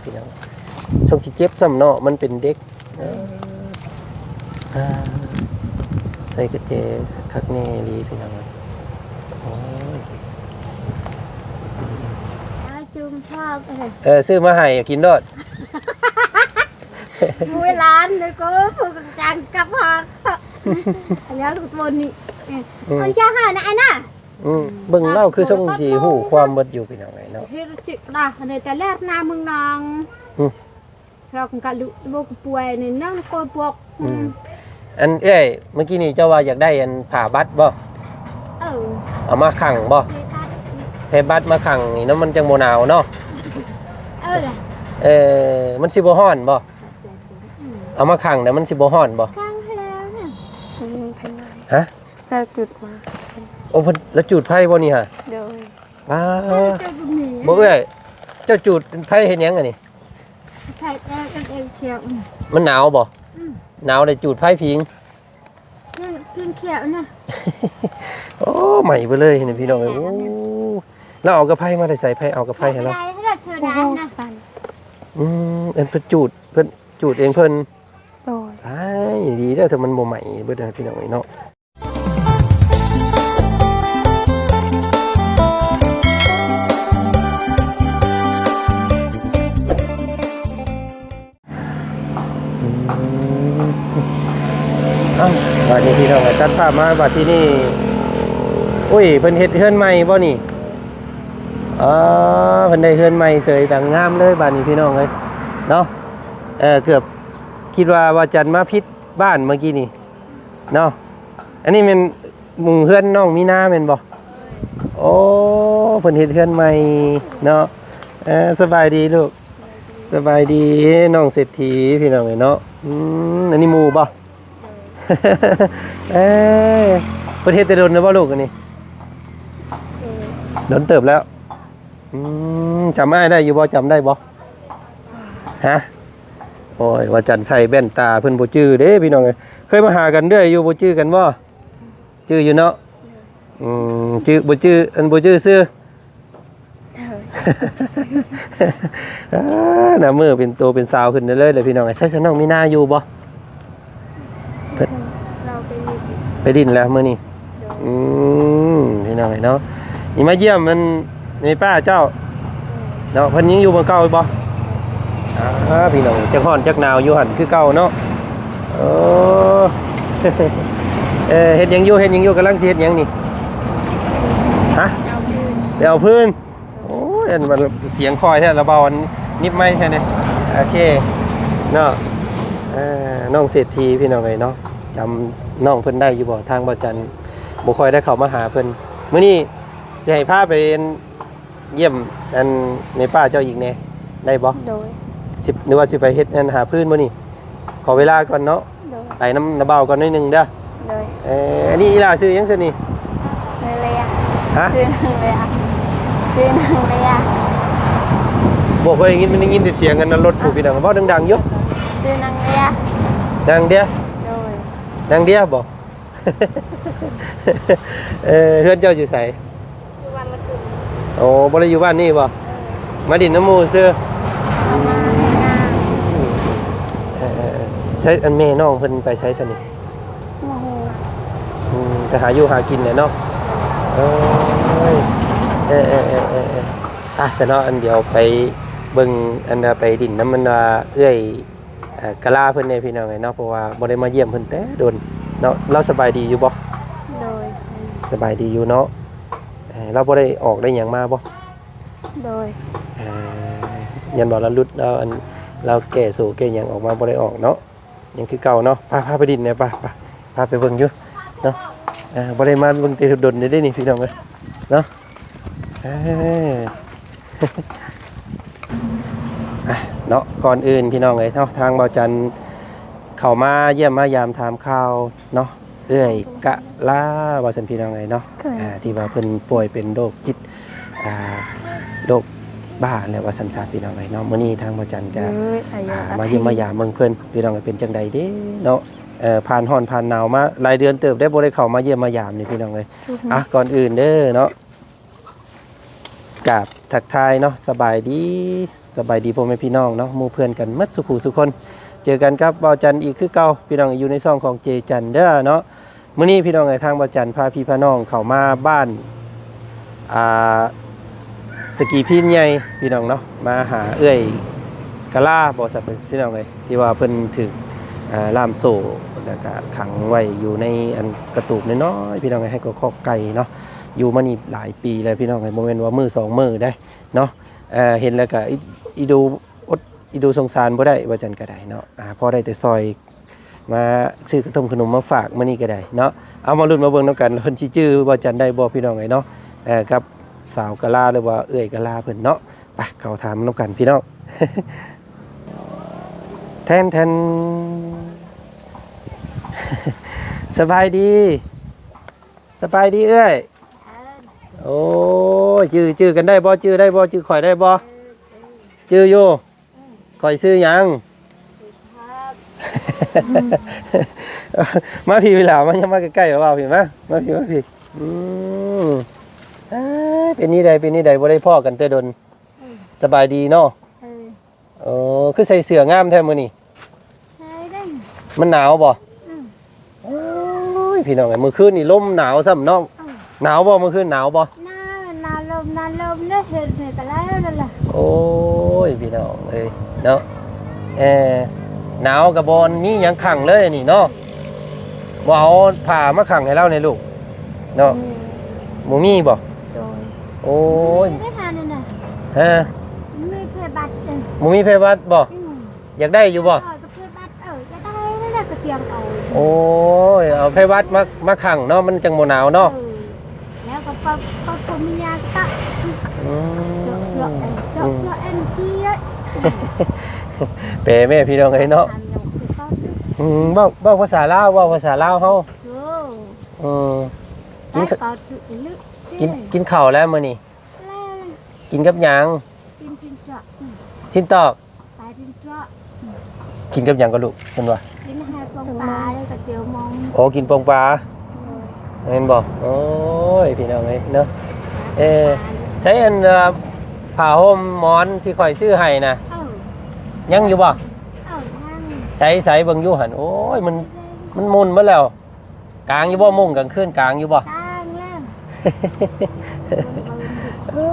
ພີ່ນ້ອງ ຊົງຊິເຈັບຊ້ຳເນາະ ມັນເປັນເດັກ. ເອີ ອ່າ ໃສ່ກະແຈຄັກແນ່ອີ່ຫຼີພີ່ນ້ອງເອີຍ. ໂອ້ຍ ອາ ຈຸ່ມພອກ ເອີ ຊື້ມາໃຫ້ກິນໂລດ. ໂອ້ຍ ຫຼານນີ້ກໍຜູ້ກະຈັງກັບພອກ ອັນນີ້ກໍໂຕນີ້ ອືມ ອັນຈະຫານະ ອັນນະ ອືມ ເບິ່ງລາວຄືຊົງຊິຮູ້ຄວາມເບິດຢູ່ພີ່ນ້ອງເອີຍເນາະ. ເຮັດຈິກດາ ອັນນີ້ແຕ່ແລກໜ້າເມືອງນອງ ອືມ ເຮົາກໍກະລຸບໍ່ປ່ວຍນີ້ນະ ກໍພວກ ອືມ ອືມ ອັນເອື້ອຍ ເມື່ອກີ້ນີ້ເຈົ້າວ່າຢາກໄດ້ອັນຜ້າບັດບໍ່? ເອີ ເອົາມາຂັງບໍ່? ແຜ່ບັດ ແຜ່ບັດມາຂັງນີ້ເນາະ ມັນຈັ່ງບໍ່ໜາວເນາະ. ເອີ ເອີ ມັນຊິບໍ່ຮ້ອນບໍ່? ອືມ ເອົາມາຂັງແລ້ວມັນຊິບໍ່ຮ້ອນບໍ່? ຂັງແລ້ວນະ ອືມ ເພິ່ນວ່າ ຮະ? ລາວຈູດມາ ໂອ້ ເພິ່ນ ລາວຈູດໄຟບໍ່ນີ້ຫະ? ໂດຍ ປ້າ ເຈົ້າບໍ່ມີ ບໍ່ເອື້ອຍ ເຈົ້າຈູດໄຟເຮັດຫຍັງອັນນີ້? ໄຟແອວ ແອວຂຽວ ມັນໜາວບໍ່? ອືມ ໜາວໄດ້ຈູດໄຟຜິງ ນັ້ນ ຜິງຂຽວນະ. ໂອ້ ໄໝ້ເບິດເລີຍນີ້ພີ່ນ້ອງເອີຍ. ໂອ້ ແລ້ວເອົາກະໄພມາແຕ່ໃສ? ໃຜເອົາກະໄພໃຫ້ລາວ? ອືມ ອັນເພິ່ນຈູດ ເພິ່ນຈູດເອງເພິ່ນ. ໂດຍ ອ້າຍ ດີເດີ ຖ້າມັນບໍ່ໄໝ້ເບິດນະພີ່ນ້ອງເອີຍເນາະ. ອືມ ເອົ້າ ບາດນີ້ພີ່ນ້ອງ ຕັດພາບມາບາດທີ່ນີ້ ໂອ້ຍ ເພິ່ນເຮັດເຮືອນໃໝ່ບໍ່ນີ້? ອໍ ເພິ່ນໄດ້ເຮືອນໃໝ່ເສີຍ ຕັ້ງງາມເລີຍບາດນີ້ພີ່ນ້ອງເອີຍເນາະ. ເອີ ເກືອບຄິດວ່າ ວ່າຈັນມາຜິດ ບ້ານເມື່ອກີ້ນີ້ເນາະ. ອັນນີ້ແມ່ນມຸງເຮືອນນ້ອງມີນາແມ່ນບໍ່? ໂອ້ ເພິ່ນເຮັດເຮືອນໃໝ່ເນາະ. ເອີ ສະບາຍດີລູກ ສະບາຍດີນ້ອງເສດຖີພີ່ນ້ອງເອີຍເນາະ. ອືມ ອັນນີ້ໝູ່ບໍ່? ເອີ ເພິ່ນເຮັດແຕ່ດົນແລ້ວບໍ່ລູກອັນນີ້? ເອີ ດົນເຕີບແລ້ວ. ອືມ ຈຳອ້າຍໄດ້ຢູ່ບໍ່? ຈຳໄດ້ບໍ່? ຮະ? ໂອ້ຍ ວ່າຈັນໃສ່ແວ່ນຕາ ເພິ່ນບໍ່ຈື່ເດ້ພີ່ນ້ອງເອີຍ. ເຄີຍມາຫາກັນເລື້ອຍຢູ່ ບໍ່ຈື່ກັນບໍ່? ຈື່ຢູ່ເນາະ. ອືມ ຈື່ ບໍ່ຈື່ ອັນ ບໍ່ຈື່ຊື່. ເອີ ອາ ໜ້າມື້ເປັນໂຕເປັນສາວຂຶ້ນເລື້ອຍໆເລີຍພີ່ນ້ອງເອີຍ. ໃສຊະ ນ້ອງມີນາຢູ່ບໍ່? ເພິ່ນ ລາວໄປຫຼິ້ນ ໄປຫຼິ້ນແລ້ວມື້ນີ້. ໂດຍ ອືມ ພີ່ນ້ອງເອີຍເນາະ ນີ້ມາຢ້ຽມມັນແມ່ປ້າເຈົ້າ ໂດຍ ເນາະ. ເພິ່ນຍັງຢູ່ເມືອງເກົ່າຢູ່ບໍ່? ໂດຍ ອ່າ ພີ່ນ້ອງ ຈັກຮ້ອນຈັກໜາວຢູ່ຫັ້ນຄືເກົ່າເນາະ. ເອີ ເອີ ເຮັດຫຍັງຢູ່ ເຮັດຫຍັງຢູ່? ກຳລັງຊິເຮັດຫຍັງນີ້? ຮະ? ເອົາຟືນ ໄປເອົາຟືນ. ໂອ້ຍ ອັນວ່າສຽງຄ່ອຍແທ້ ລະເບົາອັນນິບໄມແທ້ນີ້. ໂອເຄເນາະ. ເອີ ນ້ອງເສດຖີພີ່ນ້ອງເອີຍເນາະ ຈຳນ້ອງເພິ່ນໄດ້ຢູ່ບໍ່? ທາງບ່າວຈັນບໍ່ຄ່ອຍໄດ້ເຂົ້າມາຫາເພິ່ນ. ມື້ນີ້ຊິໃຫ້ພາໄປ ອັນ ຢ້ຽມ ອັນ ແມ່ປ້າເຈົ້າອີກແດ່ ໄດ້ບໍ່? ໂດຍ ຊິ ຫຼືວ່າຊິໄປເຮັດ ອັນ ຫາຟືນມື້ນີ້? ຂໍເວລາກ່ອນເນາະ. ໂດຍ ໄປນຳນ້າບ່າວກ່ອນໜ້ອຍໜຶ່ງເດີ. ໂດຍ ເອີ ອັນນີ້ອີ່ຫຼ້າຊື່ຫຍັງຊັ້ນນີ້? ນາງເລຍ. ຮະ? ຊື່ນາງເລຍ ຊື່ນາງເລຍ. ບໍ່ເຄີຍໄດ້ຍິນ ມັນໄດ້ຍິນແຕ່ສຽງອັນລົດຜູ້ ພີ່ນ້ອງ ເວົ້າດັງໆຢູ່. ຊື່ນາງເລຍ. ນາງເດຍ? ໂດຍ ນາງເດຍບໍ່? ເອີ ເຮືອນເຈົ້າຢູ່ໃສ? ຢູ່ບ້ານລະກຸນ. ໂອ້ ບໍ່ໄດ້ຢູ່ບ້ານນີ້ບໍ່? ເອີ ມາດິນນຳໝູ່ຊື່. ເອີ ເອີ ໃສ ອັນແມ່ນ້ອງເພິ່ນໄປໃສຊັ້ນນີ້? ບໍ່ຮູ້. ອືມ ໄປຫາຢູ່ຫາກິນແຫຼະເນາະ. ເອີຍ ເອີ ເອີ ເອີ ເອີ ອ່ະ ຊັ້ນເນາະ ອັນດຽວໄປເບິ່ງ ອັນວ່າໄປດິນນຳ ອັນວ່າເອື້ອຍ ເອີ ກະລາເພິ່ນແດ່ພີ່ນ້ອງເອີຍເນາະ ເພາະວ່າບໍ່ໄດ້ມາຢ້ຽມເພິ່ນແຕ່ດົນເນາະ. ລາວສະບາຍດີຢູ່ບໍ່? ໂດຍ ສະບາຍດີຢູ່ເນາະ. ເອີ ລາວບໍ່ໄດ້ອອກໄດ້ຫຍັງມາບໍ່? ໂດຍ ເອີ ຢ້ານວ່າລາວຫຼຸດ ລາວ ອັນ ລາວແກ້ໂສ້ແກ້ຫຍັງອອກມາ ບໍ່ໄດ້ອອກເນາະ. ຍັງຄືເກົ່າເນາະ. ໄປ ພາໄປດິນແດ່ ໄປ ໄປ ພາໄປເບິ່ງຢູ່ເນາະ. ເອີ ບໍ່ໄດ້ມາເບິ່ງແຕ່ດົນເດ້ນີ້ ພີ່ນ້ອງເອີຍເນາະ. ເອີ ອ່ະ ເນາະ ກ່ອນອື່ນ ພີ່ນ້ອງເອີຍເນາະ ທາງບ່າວຈັນເຂົ້າມາຢ້ຽມມາຢາມຖາມຂ່າວເນາະ ເອື້ອຍກະລາວ່າຊັ້ນ ພີ່ນ້ອງເອີຍເນາະ. ໂດຍ ອ່າ ທີ່ວ່າເພິ່ນປ່ວຍເປັນໂລກຈິດ ອ່າ ໂລກບ້າແລ້ວວ່າຊັ້ນຊະ ພີ່ນ້ອງເອີຍເນາະ. ມື້ນີ້ທາງບ່າວຈັນກະ ໂດຍ ອ່າ ມາຢ້ຽມມາຢາມເບິ່ງເພິ່ນ ພີ່ນ້ອງເອີຍ ເປັນຈັ່ງໃດເດເນາະ. ເອີ ຜ່ານຮ້ອນຜ່ານໜາວມາຫຼາຍເດືອນເຕີບໄດ້ ບໍ່ໄດ້ເຂົ້າມາຢ້ຽມມາຢາມນີ້ ພີ່ນ້ອງເອີຍ. ອ່ະ ກ່ອນອື່ນເດີເນາະ ກາບທັກທາຍເນາະ ສະບາຍດີ ສະບາຍດີພໍ່ແມ່ພີ່ນ້ອງເນາະ ໝູ່ເພື່ອນກັນໝົດສູ່ຄູ່ສູ່ຄົນ. ເຈີກັນກັບບ່າວຈັນອີກຄືເກົ່າ ພີ່ນ້ອງ, ຢູ່ໃນຊ່ອງຂອງເຈຈັນເດີເນາະ. ມື້ນີ້ພີ່ນ້ອງເອີຍ ທາງບ່າວຈັນພາພີ່ພານ້ອງເຂົ້າມາບ້ານ ອ່າ ສະກີພີນໃຫຍ່ ພີ່ນ້ອງເນາະ, ມາຫາເອື້ອຍກະລາບໍ່ ຊັ້ນພີ່ນ້ອງເອີຍ ທີ່ວ່າເພິ່ນຖືກ ອ່າ ລ່າມໂສ້ ແລ້ວກະຂັງໄວ້ຢູ່ໃນອັນກະຕູບນ້ອຍໆ ພີ່ນ້ອງເອີຍ, ໃຫ້ກໍຄອກໄກ່ເນາະ. ຢູ່ມານີ້ຫຼາຍປີແລ້ວ ພີ່ນ້ອງເອີຍ, ບໍ່ແມ່ນວ່າມື້ສອງມື້ໄດ໋ເນາະ. ເອີ ເຫັນແລ້ວກະອີ ອີດູ ອົດອີດູສົງສານບໍ່ໄດ້ ວ່າຈັ່ງກະໄດ້ເນາະ. ອ່າ ພໍໄດ້ແຕ່ຊ່ອຍ ມາຊື້ຂະໜົມຂະໜົມມາຝາກມື້ນີ້ກະໄດ້ເນາະ. ເອົາ ມາລຸ້ນມາເບິ່ງນຳກັນ ເພິ່ນຊິຈື່ບ່າວຈັນໄດ້ບໍ່ ພີ່ນ້ອງເອີຍເນາະ, ເອີ ກັບສາວກະລາ ຫຼືວ່າເອື້ອຍກະລາເພິ່ນເນາະ. ໄປ ເຂົ້າຖາມນຳກັນພີ່ນ້ອງ. ແທນແທນ ສະບາຍດີ ສະບາຍດີເອື້ອຍ. ໂອ້ຍ ຈື່ ຈື່ກັນໄດ້ບໍ່? ຈື່ໄດ້ບໍ່? ຈື່ຂ້ອຍໄດ້ບໍ່? ຈື່ຢູ່. ຂ້ອຍຊື່ຫຍັງ? ມາພີ້ ເວລາມາ ຢ່າມາໃກ້ໆ ເວົ້າພີ້ ມາ ມາພີ້ ມາພີ້. ອືມ ເປັນນີ້ໃດ ເປັນນີ້ໃດ ບໍ່ໄດ້ພໍ້ກັນແຕ່ດົນ. ສະບາຍດີເນາະ. ເອີ ຄືໃສ່ເສື້ອງາມແທ້ມື້ນີ້. ໃສ່ເດ້. ມັນໜາວບໍ່? ອືມ. ໂອ້ຍ ພີ່ນ້ອງເອີຍ ມື້ຄືນນີ້ລົມໜາວຊ້ຳເນາະ. ເອີ ໜາວບໍ່? ມື້ຄືນໜາວບໍ່? ໜາວ ໜາວລົມ ໜາວລົມເດ້ ເຮັດໃຫ້ກະແລ້ວນັ້ນລະ. ໂອ້ຍ ພີ່ນ້ອງເອີຍເນາະ, ເອີ ໜາວກະບໍ່ມີຫຍັງຂັງເລີຍນີ້ເນາະ. ບໍ່ເອົາຜ້າມາຂັງໃຫ້ລາວແດ່ລູກເນາະ. ບໍ່ມີບໍ່? ໂດຍ. ໂອ້ຍ ມີໄດ້ຫານັ້ນນະ. ຮະ? ມີໄພບັດເດ້. ບໍ່ມີໄພບັດບໍ່? ອືມ. ຢາກໄດ້ຢູ່ບໍ່? ເອີ ກະເພື່ອບັດ ເອີ ຢາກໄດ້ນັ້ນແຫຼະ ກະຕຽມເອົາ. ໂອ້ຍ ເອົາໄພບັດມາ ມາຂັງເນາະ ມັນຈັ່ງບໍ່ໜາວເນາະ. ເອີ ແລ້ວກະເອົາ ເອົາຜົມຍາກະຕະ. ອືມ ເຈາະ ເຈາະ ເຈາະ ເຈາະແອນຈີ. ແປແມ່ພີ່ນ້ອງເອີຍເນາະ. ອືມ ເວົ້າ ເວົ້າພາສາລາວ ເວົ້າພາສາລາວເຮົາ. ໂອ້ ເອີ ກິນ ກິນ ກິນເຂົ້າແລ້ວມື້ນີ້? ແລ້ວ. ກິນກັບຫຍັງ? ກິນຊີ້ນຕອກ. ຊີ້ນຕອກ. ປາຊີ້ນຕອກ. ກິນກັບຫຍັງກໍລູກ ເພິ່ນວ່າ? ກິນໃຫ້ປອງປາ ແລ້ວກະເຈວມອງ. ໂອ້ ກິນປອງປາ. ໂດຍ. ແມ່ນບໍ່? ໂອ້ຍ ພີ່ນ້ອງເອີຍເນາະ. ເອີ ໃຊ້ອັນ ເອີ ຜ້າຫົ່ມໝອນທີ່ຂ້ອຍຊື້ໃຫ້ນະ. ເອີ ຍັງຢູ່ບໍ່? ເອີ ຍັງ. ໃຊ້ ໃຊ້ເບິ່ງຢູ່ຫັ້ນ. ໂອ້ຍ ມັນ ມັນໝຸ່ນໝົດແລ້ວ. ກາງຢູ່ບໍ່? ມຸ້ງກາງຄືນກາງຢູ່ບໍ່? ກາງແລ້ວ. ໂອ້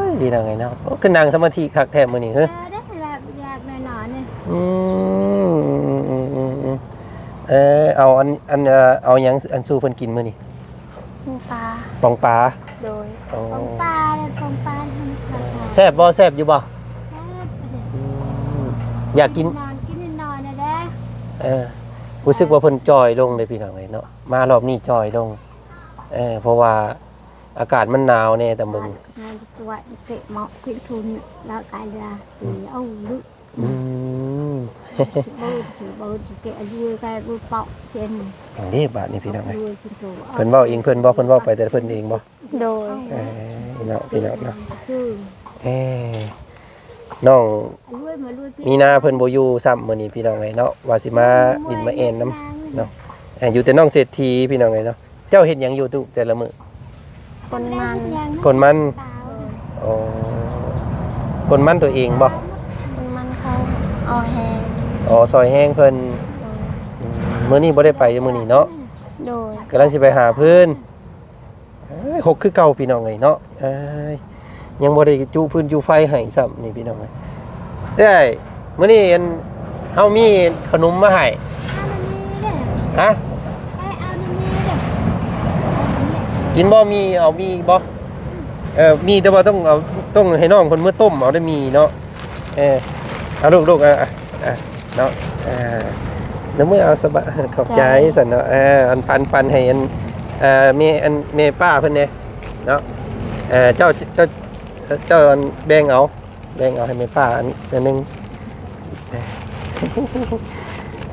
ຍ ພີ່ນ້ອງເອີຍເນາະ, ໂອ້ ຄືນັ່ງສະມາທິຄັກແທ້ມື້ນີ້ເຮີ. ເອີ ໄດ້ແລ້ວ ຢາກໜ້ອຍໆນີ້. ອືມ ອືມ ອືມ ອືມ ອືມ. ເອີ ເອົາອັນ ອັນ ເອີ ເອົາຫຍັງ ອັນ ສູ່ເພິ່ນກິນມື້ນີ້? ປອງປາ. ປອງປາ. ໂດຍ. ໂອ້ ປອງປາເດ້ ປອງປາ. ແຊບບໍ່? ແຊບຢູ່ບໍ່? ແຊບ. ອືມ ຢາກກິນ ກິນໜ້ອຍໆແດ່. ເອີ ຮູ້ສຶກວ່າເພິ່ນຈ່ອຍລົງເດ້ ພີ່ນ້ອງເອີຍເນາະ. ມາລອບນີ້ຈ່ອຍລົງ ເອີ ເພາະວ່າອາກາດມັນໜາວແດ່ ຕາເບິ່ງ. ອືມ ເດ້ບາດນີ້ ພີ່ນ້ອງເອີຍ. ເພິ່ນເວົ້າເອງເພິ່ນບໍ່? ເພິ່ນເວົ້າໄປແຕ່ເພິ່ນເອງບໍ່? ໂດຍ. ເອີ ເນາະ ພີ່ນ້ອງເນາະ. ເອີ ນ້ອງມີນາເພິ່ນບໍ່ຢູ່ຊ້ຳມື້ນີ້ ພີ່ນ້ອງເອີຍເນາະ, ວ່າຊິມາດິນມາແອ່ນນຳເນາະ. ເອີ ຢູ່ແຕ່ນ້ອງເສດຖີ ພີ່ນ້ອງເອີຍເນາະ. ເຈົ້າເຮັດຫຍັງຢູ່ຕຸແຕ່ລະມື້? ກົນມັນ. ກົນມັນ. ໂດຍ. ອໍ ກົນມັນຕົວເອງບໍ່? ກົນມັນເຂົາ ອໍ ແຮງ. ອໍ ຊ່ອຍແຮງເພິ່ນ. ໂດຍ. ອືມ ມື້ນີ້ບໍ່ໄດ້ໄປ ມື້ນີ້ເນາະ. ໂດຍ. ກຳລັງຊິໄປຫາເພິ່ນ. ເອີຍ ຫົກຄືເກົ່າ ພີ່ນ້ອງເອີຍເນາະ. ເອີຍ ຍັງບໍ່ໄດ້ຈຸພື້ນຈຸໄຟໃຫ້ຊ້ຳນີ້ ພີ່ນ້ອງເອີຍ. ເອື້ອຍ ມື້ນີ້ອັນ ເຮົາມີຂະໜົມມາໃຫ້. ເອົາອັນນີ້ເດ້. ຮະ? ໄປເອົາອັນນີ້ເດ້. ກິນບໍ່? ມີເອົາມີບໍ່? ເອີ ມີ ແຕ່ວ່າຕ້ອງເອົາ ຕ້ອງໃຫ້ນ້ອງເພິ່ນເມືອຕົ້ມເອົາໄດ້ມີເນາະ. ເອີ ເອົາລູກໆ ເອົາ ເອົາເນາະ. ເອີ ເອົາມືເອົາສະບາຍ ຂອບໃຈ. ຂອບໃຈຊັ້ນເນາະ. ເອີ ອັນ ປັນ ປັນໃຫ້ອັນ ເອີ ແມ່ ອັນ ແມ່ປ້າເພິ່ນແດ່ເນາະ. ເອີ ເຈົ້າ ເຈົ້າ ເຈົ້າ ອັນ ແບ່ງເອົາ ແບ່ງເອົາໃຫ້ແມ່ປ້າອັນ ອັນໜຶ່ງ.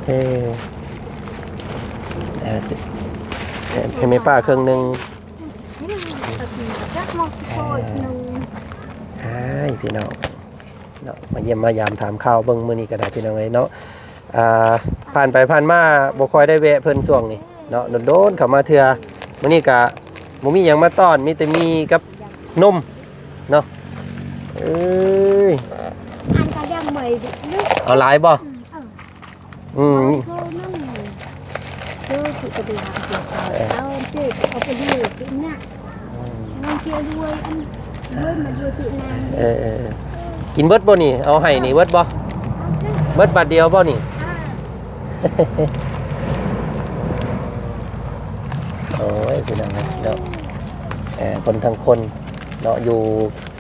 ເອີ ເອີ ໃຫ້ແມ່ປ້າເຄິ່ງໜຶ່ງ. ອ້າຍ ພີ່ນ້ອງເນາະ ມາຢ້ຽມມາຢາມຖາມຂ່າວເບິ່ງມື້ນີ້ກໍໄດ້ ພີ່ນ້ອງເອີຍເນາະ. ອ່າ ຜ່ານໄປຜ່ານມາບໍ່ຄ່ອຍໄດ້ແວະເພິ່ນຊ່ວງນີ້ເນາະ, ດົນໆເຂົ້າມາເທື່ອ. ມື້ນີ້ກະບໍ່ມີຫຍັງມາຕ້ອນ ມີແຕ່ໝີ່ກັບນົມເນາະ. ເອີຍ ໄປເນາະ ເອົາຫຼາຍບໍ່? ອືມ ເອົາ ອືມ ເອົາໂທນຳ ໂທຊິໄປຫາເຈົ້າ ເອີ ເອົາເຈົ້າເອົາໄປເລີຍນະ ມັນຊິລວຍ ອັນລວຍມາຢູ່ທີ່ນາງ ເອີ ເອີ ເອີ ກິນເບິດບໍ່ນີ້? ເອົາໃຫ້ນີ້ເບິດບໍ່? ເອົາເບິດ ເບິດບາດດຽວບໍ່ນີ້? ເອີ ໂອ້ຍ ພີ່ນ້ອງເອີຍເນາະ ເອີ ຄົນທັງຄົນເນາະ ຢູ່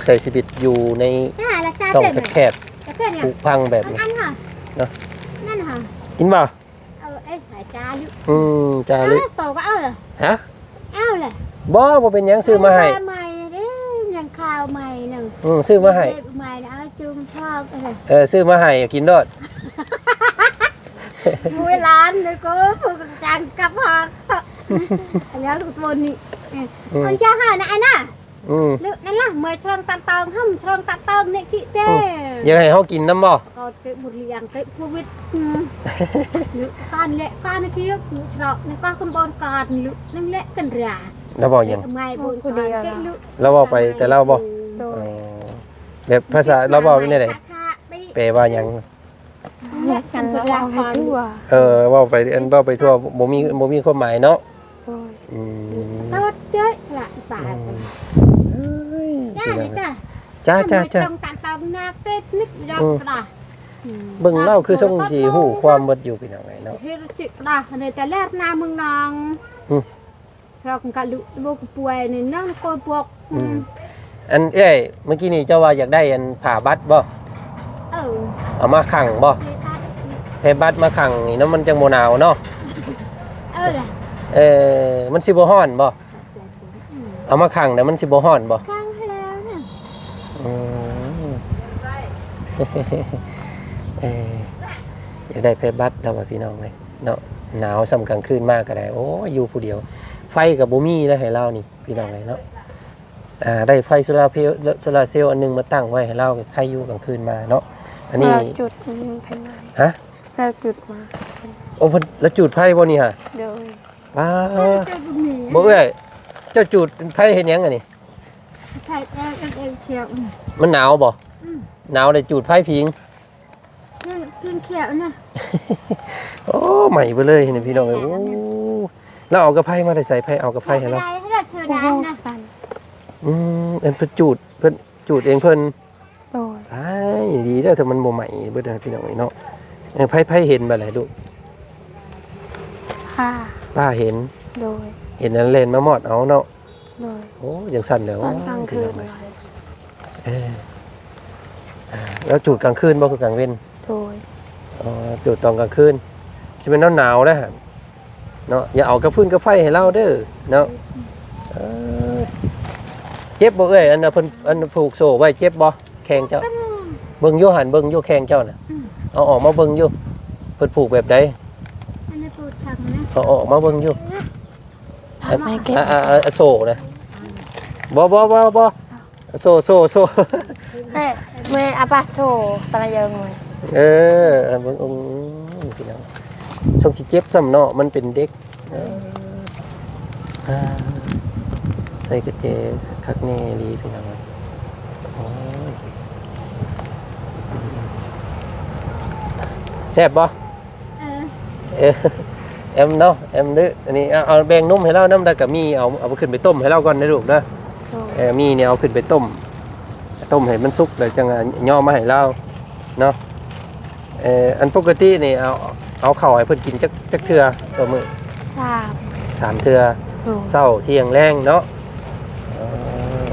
ໃຊ້ຊີວິດຢູ່ໃນ ອ່າ ລະກາ ຊ່ອງແຄບໆ ກາແຟຫຍັງ? ຜຸພັງແບບນີ້ ອັນຫັ້ນ ເນາະ ນັ້ນຫະ ກິນບໍ່? ເອີ ເອີ ໃຫ້ຈາຢູ່ ອືມ ຈາຢູ່ ເອົາ ໂຕກໍເອົາລະ ຮະ? ເອົາລະ ບໍ່ ບໍ່ເປັນຫຍັງ ຊື້ມາໃຫ້ ໃໝ່ເດ້ ຍັງຄາວໃໝ່ໜຶ່ງ ອືມ ຊື້ມາໃຫ້ ເກັບໃໝ່ ເອົາຈຸ່ມພອກ ເອີ ເອີ ຊື້ມາໃຫ້ ກິນໂລດ ໂອ້ຍ ຫຼານນີ້ກໍຈັງກັບພອກ ແລ້ວຄົນນີ້ ອືມ ຄົນຈະຫານະ ອັນນະ ອືມ ຫຼືນັ້ນລະ ເມື່ອຍຊ່ອງຕັນຕອງ ຫຳຊ່ອງຕັນຕອງນີ້ກິເຕ ອືມ ຢາກໃຫ້ເຮົາກິນນຳບໍ່? ກໍເຕະບຸດລຽງເຕະໂຄວິດ ອືມ ຫຼືການແລະການກິ ສະເລາະນີ້ກໍຄຳບອນການ ຫຼືນັ້ນແຫຼະກັນຣາ ລາວເວົ້າຫຍັງ? ໄມ້ບອນການເຕະ ລາວເວົ້າໄປແຕ່ລາວບໍ່? ໂດຍ ອໍ ແບບພາສາລາວເວົ້າແນວໃດ? ແປວ່າຫຍັງ? ແລະກັນລາວເວົ້າໄປທົ່ວ ເອີ ເວົ້າໄປ ອັນເວົ້າໄປທົ່ວ ບໍ່ມີ ບໍ່ມີຄວາມໝາຍເນາະ ໂດຍ ອືມ ໂທດເດີລະ ສາຍ ອືມ ເອີຍ ຈ້າ ພີ່ນ້ອງ ນີ້ຈ້າ ຈ້າ ຈ້າ ຈ້າ ຕາມຕາມໜ້າເຟສນີ້ ອືມ ເບິ່ງລາວຄືຊົງຊິຮູ້ຄວາມເບິດຢູ່ ພີ່ນ້ອງເອີຍເນາະ ເຮັດຊິກະດາ ໃນແຕ່ແລກໜ້າເມືອງນອງ ອືມ ຊອກກະລຸໂລກປ່ວຍນີ້ນະ ໂກຍບວກ ອືມ ອືມ ອັນເອື້ອຍ ເມື່ອກີ້ນີ້ເຈົ້າວ່າຢາກໄດ້ອັນຜ້າບັດບໍ່? ເອີ ເອົາມາຂັງບໍ່? ເພບັດ ເພບັດມາຂັງນີ້ເນາະ ມັນຈັ່ງບໍ່ໜາວເນາະ ເອີ ເອີ ມັນຊິບໍ່ຮ້ອນບໍ່? ອືມ ເອົາມາຂັງແລ້ວມັນຊິບໍ່ຮ້ອນບໍ່? ຂັງໃຫ້ແລ້ວນະ ອືມ ເອີ ຢາກໄດ້ເພບັດແລ້ວວ່າ ພີ່ນ້ອງເອີຍເນາະ ໜາວສ່ຳກາງຄືນມາກໍໄດ້ ໂອ້ຍ ຢູ່ຜູ້ດຽວ ໄຟກໍບໍ່ມີແລ້ວໃຫ້ລາວນີ້ ພີ່ນ້ອງເອີຍເນາະ ອ່າ ໄດ້ໄຟໂຊລາເຊວ ໂຊລາເຊວອັນໜຶ່ງມາຕັ້ງໄວ້ໃຫ້ລາວ ໃຄຢູ່ກາງຄືນມາເນາະ ອັນນີ້ລາວຈູດເປັນໄຟໄໝ້ ຮະ? ລາວຈູດມາ ໂອ້ ເພິ່ນ ລາວຈູດໄຟບໍ່ນີ້ຫະ? ໂດຍ ປ້າ ບໍ່ເອື້ອຍ ເຈົ້າຈູດໄຟເຮັດຫຍັງອັນນີ້? ໄຟແອວ ແອວ ແອວຂຽວ ມັນໜາວບໍ່? ອືມ ໜາວໄດ້ຈູດໄຟຜິງ ນັ້ນ ພິງຂຽວນະ ໂອ້ ໄໝ້ເບິດເລີຍນີ້ ພີ່ນ້ອງເອີຍ ໂອ້ ລາວເອົາກະໄພມາແຕ່ໃສ? ໃຜເອົາກະໄພໃຫ້ລາວ? ເອົາໄປໃຫ້ລາວເຊີນນານນະ ອືມ ອັນເພິ່ນຈູດ ເພິ່ນຈູດເອງເພິ່ນ ໂດຍ ອ້າຍ ດີເດີ ຖ້າມັນບໍ່ໄໝ້ເບິດນະ ພີ່ນ້ອງເອີຍເນາະ ເອີ ໃຜ ໃຜເຫັນບາດໃດລູກ? ປ້າ ປ້າເຫັນ ໂດຍ ເຫັນອັນແລ່ນມາມອດເອົາເນາະ ໂດຍ ໂອ້ ຈັ່ງຊັ້ນແຫຼະ ຕອນກາງຄືນ ໂອ້ຍ ເອີ ລາວຈູດກາງຄືນບໍ່ ຄືກາງເວັນ? ໂດຍ ອໍ ຈູດຕອນກາງຄືນ ຊິແມ່ນໜາວໆ ແລ້ວຫັ້ນເນາະ ຢ່າເອົາກະຟືນກະໄຟໃຫ້ລາວເດີເນາະ ເອີ ເຈັບບໍ່ເອື້ອຍ? ອັນນ່າ ເພິ່ນ ອັນຜູກໂສ້ໄວ້ເຈັບບໍ່? ແຂ້ງເຈົ້າ ເບິ່ງຢູ່ຫັ້ນ ເບິ່ງຢູ່ແຂ້ງເຈົ້ານະ ອືມ ເອົາອອກມາເບິ່ງຢູ່ ເພິ່ນຜູກແບບໃດ? ອັນນີ້ຜູກທາງນະ ເອົາອອກມາເບິ່ງຢູ່ ທຳໄມເກັບ ອ່າ ອ່າ ອ່າ ໂສ້ນະ ບໍ່ ບໍ່ ບໍ່ ບໍ່ ໂສ້ ໂສ້ ໂສ້ ແມ່ ແມ່ອາປາໂຊຕາຍາງ ເອີ ເບິ່ງ ໂອ້ ພີ່ນ້ອງ ຊົງຊິເຈັບຊ້ຳເນາະ ມັນເປັນເດັກ ເອີ ອ່າ ໃສ່ກະແຈຄັກແນ່ອີ່ຫຼີ ພີ່ນ້ອງ ໂອ້ຍ ແຊບບໍ່? ເອີ ເອີ ແອມເນາະ ແອມເດີ ອັນນີ້ເອົາ ເອົາແບ່ງນົມໃຫ້ລາວນຳ ແລ້ວກະມີເອົາ ເອົາຂຶ້ນໄປຕົ້ມໃຫ້ລາວກ່ອນເດີລູກເດີ ໂດຍ ເອີ ມີນີ້ເອົາຂຶ້ນໄປຕົ້ມ ຕົ້ມໃຫ້ມັນສຸກ ແລ້ວຈັ່ງຍໍມາໃຫ້ລາວເນາະ ເອີ ອັນປົກກະຕິນີ້ເອົາ ເອົາເຂົ້າໃຫ້ເພິ່ນກິນຈັກ ຈັກເທື່ອຕໍ່ມື້? ສາມ ສາມເທື່ອ ໂດຍ ເຊົ້າ ທ່ຽງ ແລງເນາະ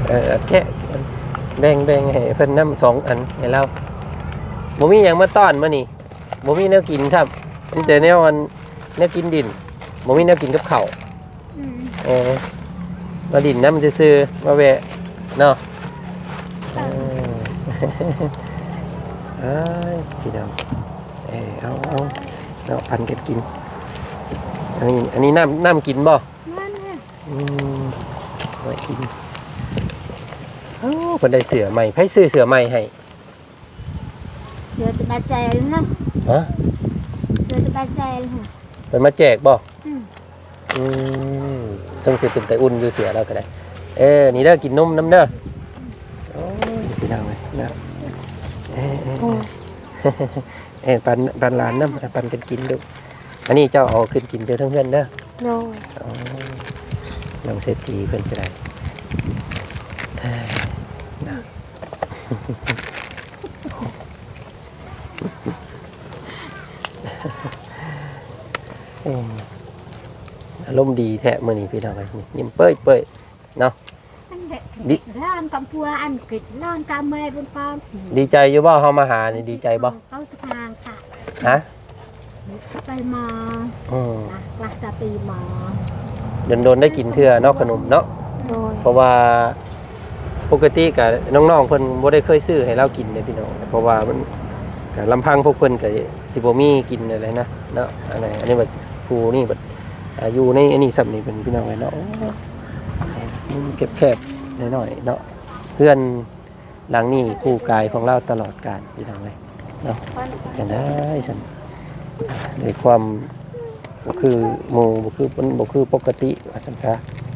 ເອີ ເອີ ແຄະ ແບ່ງ ແບ່ງໃຫ້ເພິ່ນນຳສອງອັນໃຫ້ລາວ ບໍ່ມີຫຍັງມາຕ້ອນມື້ນີ້. ບໍ່ມີແນວກິນຊ້ຳ ມີແຕ່ແນວອັນ ແນວກິນດິ້ນ ບໍ່ມີແນວກິນກັບເຂົ້າ ອືມ ເອີ ມາດິ້ນນຳຊື່ໆ ມາແວະເນາະ ເອີ ເອີ ເອີຍ ພີ່ນ້ອງ ເອີ ເອົາ ເອົາ ເນາະ ປັນກັນກິນ ອັນນີ້ ອັນນີ້ນ້ຳ ນ້ຳກິນບໍ່? ອືມ ໄວ້ກິນ ໂອ້ ເພິ່ນໄດ້ເສື້ອໃໝ່ ໃຜຊື້ເສື້ອໃໝ່ໃຫ້? ເສື້ອຕະບາຍໃຈນະ ຮະ? ເສື້ອຕະບາຍໃຈນະ ເພິ່ນມາແຈກບໍ່? ອືມ ອືມ ຈັ່ງຊິເປັນຕາອຸ່ນຢູ່ເສື້ອລາວກໍໄດ້ ເອີ ນີ້ເດີ ກິນນົມນຳເດີ ໂອ້ຍ ພີ່ນ້ອງເອີຍ ເອີ ເອີ ໂອ້ຍ ເອີ ປັນ ປັນຫຼານນຳ ປັນກັນກິນລູກ. ອັນນີ້ເຈົ້າເອົາຂຶ້ນກິນຢູ່ເທິງເຮືອນເດີ. ໂດຍ. ອໍ ນ້ອງເສດຖີເພິ່ນກໍໄດ້ ເອີ ນະ ເອີ ອາລົມດີແທ້ມື້ນີ້ພີ່ນ້ອງເອີຍ ຍິ້ມເປີຍໆ ເນາະ ອັນເດະ ດີ ຫຼານກັບຜົວ ອັນກິດຫຼານກັບແມ່ບຸນກອນ ດີໃຈຢູ່ບໍ່? ເຮົາມາຫານີ້ດີໃຈບໍ່? ເອົາທາງກະ ຮະ? ໄປມາ ອືມ ກະກະໄປມາ ດົນໆ ໄດ້ກິນເທື່ອເນາະ ຂະໜົມເນາະ. ໂດຍ. ເພາະວ່າປົກກະຕິກະນ້ອງໆ ເພິ່ນບໍ່ໄດ້ເຄີຍຊື້ໃຫ້ລາວກິນເດ້ພີ່ນ້ອງ ເພາະວ່າມັນກະລຳພັງພວກເພິ່ນກະຊິບໍ່ມີກິນຫັ້ນແຫຼະນະເນາະ. ອັນນີ້ ອັນນີ້ວ່າຜູ້ນີ້ບັດ ອ່າ ຢູ່ໃນອັນນີ້ຊ້ຳນີ້ເພິ່ນ ພີ່ນ້ອງເອີຍເນາະ ໂອ້ ແຄບໆ ໜ້ອຍໆ ເນາະ ເຮືອນຫຼັງນີ້ຄູ່ກາຍຂອງລາວຕະຫຼອດການ ພີ່ນ້ອງເອີຍເນາະ. ຈັ່ງໃດຊັ້ນ ດ້ວຍຄວາມບໍ່ຄືໝູ່ ບໍ່ຄື ບໍ່ຄືປົກກະຕິວ່າຊັ້ນຊະ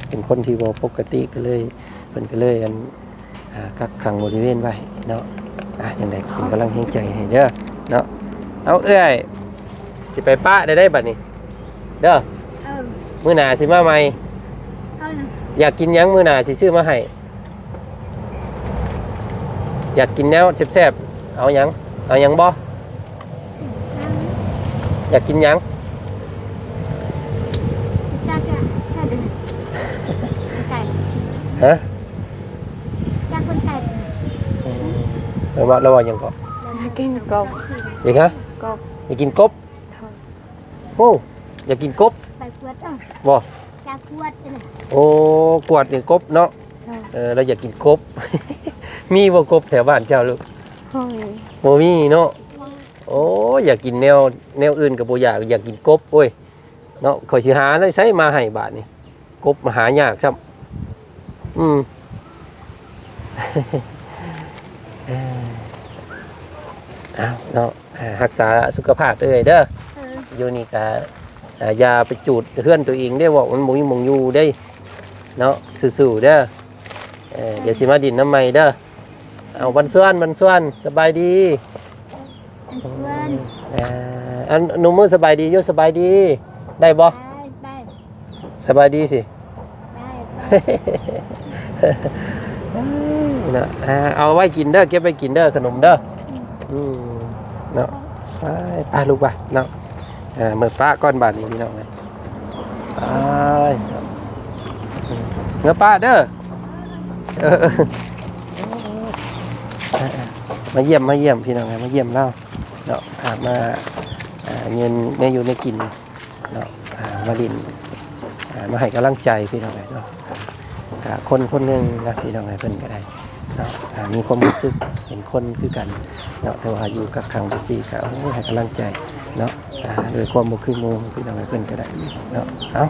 ເປັນຄົນທີ່ບໍ່ປົກກະຕິ ກໍເລີຍ ເພິ່ນກໍເລີຍ ອັນ ອ່າ ກັກຂັງບໍລິເວນໄວ້ເນາະ. ອ່າ ຈັ່ງໃດເປັນກຳລັງແຮງໃຈໃຫ້ເດີເນາະ. ເອົາ ເອື້ອຍ ຊິໄປປະໄດ້ໄດ໋ບັດນີ້ເດີ. ເອີ ມື້ໜ້າຊິມາໃໝ່. ເອີ ຢາກກິນຫຍັງ ມື້ໜ້າຊິຊື້ມາໃຫ້. ຢາກກິນແນວແຊບໆ ເອົາຫຍັງ? ເອົາຫຍັງບໍ່? ຢາກກິນຫຍັງ? ຢາກ ຢາກ ຢາກກິນໄກ່. ຮະ? ຢາກກິນໄກ່. ອືມ ແລ້ວວ່າ ແລ້ວວ່າຫຍັງເກາະ? ຢາກກິນກົບ. ອີກຫະ? ກົບ. ຢາກກິນກົບ? ໂດຍ. ໂອ້ ຢາກກິນກົບ. ໄປກວດເອົາ. ບໍ່? ຢາກກວດເລີຍ. ໂອ້ ກວດນີ້ກົບເນາະ. ໂດຍ. ເອີ ລາວຢາກກິນກົບ. ມີບໍ່ກົບແຖວບ້ານເຈົ້າລູກ? ບໍ່ມີ. ບໍ່ມີເນາະ. ໂອ້ຍ ຢາກກິນແນວ ແນວອື່ນກໍບໍ່ຢາກ ຢາກກິນກົບ. ໂອ້ຍ ເນາະ ຂ້ອຍຊິຫາໃນໃສມາໃຫ້ບາດນີ້ ກົບຫາຍາກຊ້ຳ. ອືມ ເອີ ເອົາເນາະ ອ່າ ຮັກສາສຸຂະພາບເອື້ອຍເດີ. ເອີ ຢູ່ນີ້ກະ ອ່າ ຢ່າໄປຈູດເຮືອນຕົວເອງເດ້ ເວົ້າມັນບໍ່ມີໝ່ອງຢູ່ເດ້ເນາະ. ສູ້ໆ ເດີ. ເອີ ດຽວຊິມາດິນນຳໃໝ່ເດີ. ເອົາ ວັນຊວນ ວັນຊວນ ສະບາຍດີ. ເອີ ອັນ ໜຸ່ມມືສະບາຍດີຢູ່ ສະບາຍດີ ໄດ້ບໍ່? ໄດ້ ໄດ້. ສະບາຍດີຊິ ໄດ້ ໄດ້. ເນາະ ອ່າ ເອົາໄວ້ກິນເດີ ເກັບໄວ້ກິນເດີ ຂະໜົມເດີ. ອືມ ອືມ ເນາະ ໄປ ໄປລູກໄປເນາະ. ເອີ ເມືອປະກ່ອນບາດນີ້ພີ່ນ້ອງເອີຍ ໄປ ເມືອປະເດີ. ເອີ ເອີ ມາຢ້ຽມ ມາຢ້ຽມພີ່ນ້ອງເອີຍ ມາຢ້ຽມລາວເນາະ ອ່າ ມາ ອ່າ ເງິນແນວຢູ່ແນວກິນເນາະ ອ່າ ມາຫຼິ້ນ ອ່າ ມາໃຫ້ກຳລັງໃຈພີ່ນ້ອງເອີຍເນາະ. ກະຄົນຄົນໜຶ່ງນະພີ່ນ້ອງເອີຍ ເພິ່ນກໍໄດ້ເນາະ ອ່າ ມີຄວາມຮູ້ສຶກເປັນຄົນຄືກັນເນາະ ແຕ່ວ່າຢູ່ກັກຂັງຈັ່ງຊີ້ກະ ໂອ້ຍ ໃຫ້ກຳລັງໃຈເນາະ ອ່າ ດ້ວຍຄວາມບໍ່ຄືໝູ່ພີ່ນ້ອງເອີຍ ເພິ່ນກໍໄດ້ເນາະ. ເອົາ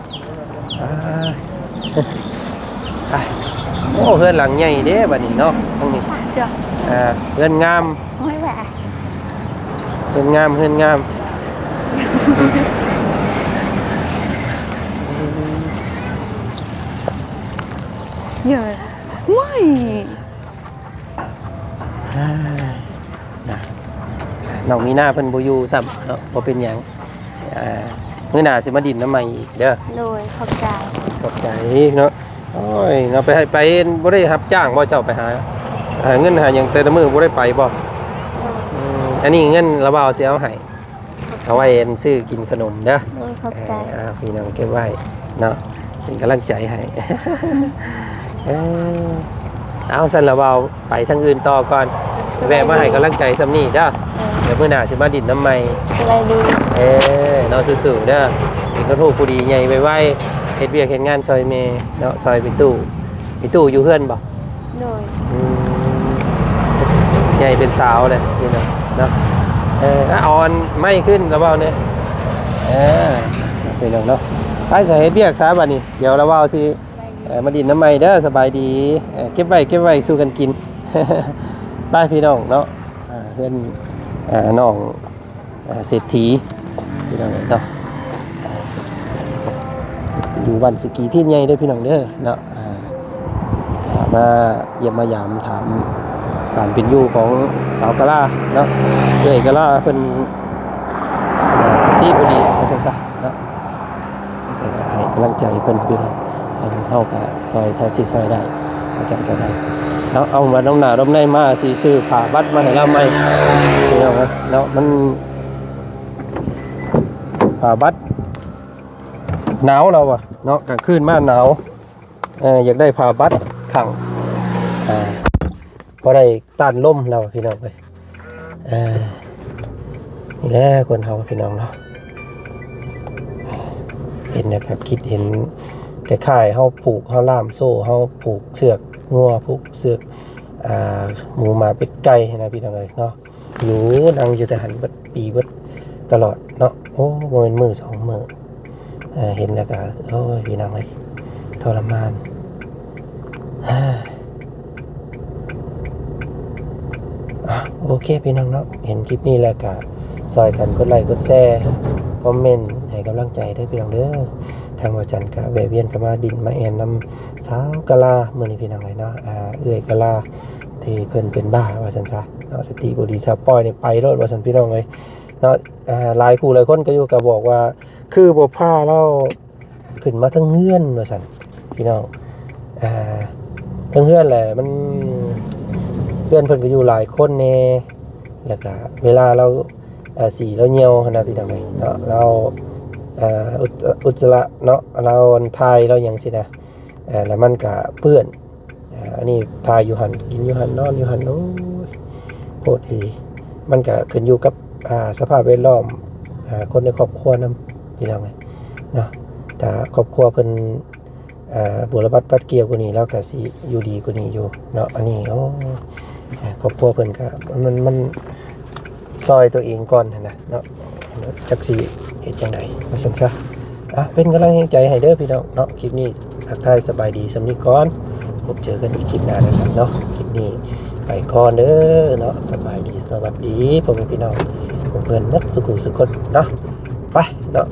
ອ່າ ໄປ ໂອ້ ເຮືອນຫຼັງໃຫຍ່ເດ້ບັດນີ້ເນາະ ທາງນີ້ ເຈົ້າ ອ່າ ເຮືອນງາມ. ໂອ້ຍ ແຫວະ ເຮືອນງາມ ເຮືອນງາມ. ເຢີ ວ້າຍ ອ່າ ນະ ນ້ອງມີນາເພິ່ນບໍ່ຢູ່ຊ້ຳເນາະ ບໍ່ເປັນຫຍັງ. ອ່າ ມື້ໜ້າຊິມາດິນນຳໃໝ່ອີກເດີ. ໂດຍ ຂອບໃຈ ຂອບໃຈເນາະ. ໂອ້ຍ ເນາະ ໄປໃຫ້ ໄປ ບໍ່ໄດ້ຮັບຈ້າງບໍ່ ເຈົ້າໄປຫາ ຫາເງິນຫາຫຍັງແຕ່ລະມື້ ບໍ່ໄດ້ໄປບໍ່? ໂດຍ. ອືມ ອັນນີ້ເງິນລະບ່າວຊິເອົາໃຫ້ ເອົາໄວ້ອັນຊື້ກິນຂະໜົມເດີ. ໂດຍ ຂອບໃຈ. ເອີ ອ່າ ພີ່ນ້ອງເກັບໄວ້ເນາະ ເປັນກຳລັງໃຈໃຫ້. ເອີ ເອົາ ຊັ້ນລະບ່າວໄປທາງອື່ນຕໍ່ກ່ອນ ແວະມາໃຫ້ກຳລັງໃຈຊ່ຳນີ້ເດີ. ເອີ ດຽວມື້ໜ້າຊິມາດິນນຳໃໝ່. ສະບາຍດີ. ເອີ ເນາະ ສູ້ໆ ເດີ ເປັນຄົນຮູ້ຜູ້ດີໃຫຍ່ໄວໆ ເຮັດວຽກເຮັດງານຊ່ອຍແມ່ເນາະ ຊ່ອຍແມ່ຕູ້. ແມ່ຕູ້ຢູ່ເຮືອນບໍ່? ໂດຍ. ອືມ ໃຫຍ່ເປັນສາວແລ້ວພີ່ນ້ອງເນາະ. ເອີ ເອົາອັນໄມ້ຂຶ້ນລະເວົ້າແດ່. ເອີ ພີ່ນ້ອງເນາະ ໄປສະ ເຮັດວຽກສາບັດນີ້ ດຽວລະເວົ້າຊິ ເອີ ມາດິນນຳໃໝ່ເດີ. ສະບາຍດີ. ເອີ ເກັບໄວ້ ເກັບໄວ້ສູ່ກັນກິນ. ໄປພີ່ນ້ອງເນາະ ເຮືອນ ເອີ ນ້ອງ ເອີ ເສດຖີ ພີ່ນ້ອງເນາະ ຢູ່ບ້ານສະກີພີນໃຫຍ່ເດີພີ່ນ້ອງເດີເນາະ. ອ່າ ມາຢ້ຽມມາຢາມຖາມ ການເປັນຢູ່ຂອງສາວກະລາເນາະ ເອື້ອຍກະລາເພິ່ນ ເອີ່ ສະຕິບໍ່ດີວ່າຊັ້ນຊະເນາະ. ໃຫ້ກຳລັງໃຈເພິ່ນພີ່ນ້ອງ ເຮົາກະຊ່ອຍເທົ່າທີ່ຊ່ອຍໄດ້ ວ່າຈັ່ງກະໄດ້ເນາະ. ເອົາມານຳໜ້ານຳໃນ ມາຊິຊື້ຜ້າບັດມາໃຫ້ລາວໃໝ່ ພີ່ນ້ອງເອີຍເນາະ. ມັນຜ້າບັດ ໜາວລາວວ່າເນາະ ກາງຄືນມາໜາວ ເອີ ຢາກໄດ້ຜ້າບັດຂັງ ອ່າ ພໍໄດ້ຕ້ານລົມລາວ ພີ່ນ້ອງເອີຍ. ເອີ ນີ້ແຫຼະຄົນເຮົາ ພີ່ນ້ອງເນາະ ເຫັນແລ້ວກໍຄິດເຫັນຄ້າຍໆ ເຮົາຜູກ ເຮົາລ່າມໂສ້ ເຮົາຜູກເຊືອກງົວ ຜູກເຊືອກ ອ່າ ໝູໝາເປັດໄກ່ຫັ້ນນະ ພີ່ນ້ອງເອີຍເນາະ. ຢູ່ ນັ່ງຢູ່ແຕ່ຫັ້ນເບິດປີເບິດຕະຫຼອດເນາະ. ໂອ້ ບໍ່ແມ່ນມື້ສອງມື້ ເອີ ເຫັນແລ້ວກໍ ໂອ້ຍ ພີ່ນ້ອງເອີຍ ທໍລະມານ. ອ່າ ໂອເຄ ພີ່ນ້ອງເນາະ ເຫັນຄລິບນີ້ແລ້ວກໍຊ່ອຍກັນກົດໄລກົດແຊ ຄອມເມັນໃຫ້ກຳລັງໃຈເດີ ພີ່ນ້ອງເດີ. ທາງວ່າຈັນກໍແວະວຽນເຂົ້າມາດິນມາແອ່ນນຳສາວກະລາມື້ນີ້ ພີ່ນ້ອງເອີຍເນາະ ອ່າ ເອື້ອຍກະລາ ທີ່ເພິ່ນເປັນບ້າວ່າຊັ້ນຊະເນາະ ສະຕິບໍ່ດີ ຖ້າປ່ອຍນີ້ໄປໂລດວ່າຊັ້ນ ພີ່ນ້ອງເອີຍເນາະ. ອ່າ ຫຼາຍຄູ່ຫຼາຍຄົນກໍຢູ່ກໍບອກວ່າ ຄືບໍ່ພາລາວຂຶ້ນມາເທິງເຮືອນວ່າຊັ້ນ ພີ່ນ້ອງ. ອ່າ ເທິງເຮືອນແຫຼະ ມັນ ເພື່ອນເພິ່ນກໍຢູ່ຫຼາຍຄົນແດ່ ແລ້ວກໍເວລາລາວ ອ່າ ສີລາວຍ່ຽວຫັ້ນນະ ພີ່ນ້ອງເອີຍເນາະ ລາວ ເອີ ອຸດ ອຸດຈະລະເນາະ ລາວຖ່າຍລາວຫຍັງຊີ້ນະ ເອີ ແລ້ວມັນກະເປື້ອນ. ອ່າ ອັນນີ້ຖ່າຍຢູ່ຫັ້ນ ກິນຢູ່ຫັ້ນ ນອນຢູ່ຫັ້ນ ໂອ້ຍ ໂພດອີ່ຫຼີ. ມັນກະຂຶ້ນຢູ່ກັບ ອ່າ ສະພາບແວດລ້ອມ ອ່າ ຄົນໃນຄອບຄົວນຳ ພີ່ນ້ອງເອີຍເນາະ. ຖ້າຄອບຄົວເພິ່ນ ອ່າ ບຸລະບັດປັດກຽວກວ່ານີ້ ລາວກະຊິຢູ່ດີກວ່ານີ້ຢູ່ເນາະ. ອັນນີ້ ໂອ້ ອ່າ ຄອບຄົວເພິ່ນກະ ມັນ ມັນ ຊ່ອຍຕົວເອງກ່ອນຫັ້ນນະເນາະ ຈັກຊິເຮັດຈັ່ງໃດວ່າຊັ້ນຊະ. ອ່ະ ເປັນກຳລັງແຮງໃຈໃຫ້ເດີພີ່ນ້ອງເນາະ. ຄລິບນີ້ທັກທາຍສະບາຍດີສ່ຳນີ້ກ່ອນ ພົບເຈີກັນອີກຄລິບໜ້າແລ້ວກັນເນາະ. ຄລິບນີ້ໄປກ່ອນເດີເນາະ ສະບາຍດີ ສະຫວັດດີພໍ່ແມ່ພີ່ນ້ອງເພື່ອນໆໝົດສູ່ຄູ່ສູ່ຄົນເນາະ. ໄປເນາະ.